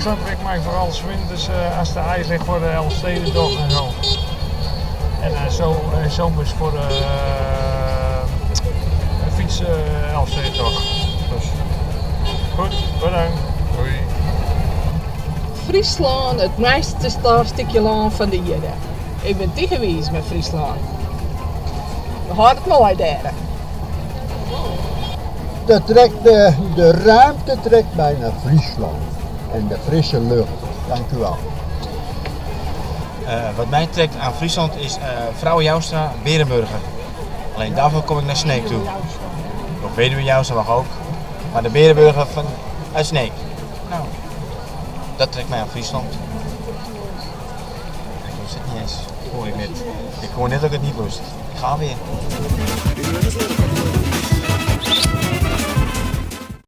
Fryslân trekt my foaral 's winters as it iis ligt foar de Elfstedentocht en zo. En zo zomers foar de fyts Elfstedentocht. Dus goed, bedankt. Doei. Fryslân, it moaiste stikje lân fan de ierde. Ik bin tige wiis mei Fryslân. We hâlde it moai dêr. Dat trekt, de ruimte trekt mij naar Fryslân. En de frisse lucht. Dank u wel. Wat mij trekt aan Friesland is Vrouwe Joustra Berenburger. Alleen daarvoor kom ik naar Sneek toe. Of Weduwe Joustra mag ook. Maar de Berenburger van, uit Sneek. Nou, dat trekt mij aan Friesland. Ik lust het niet eens, hoor ik net. Ik hoor net dat ik het niet lust. Ik ga weer.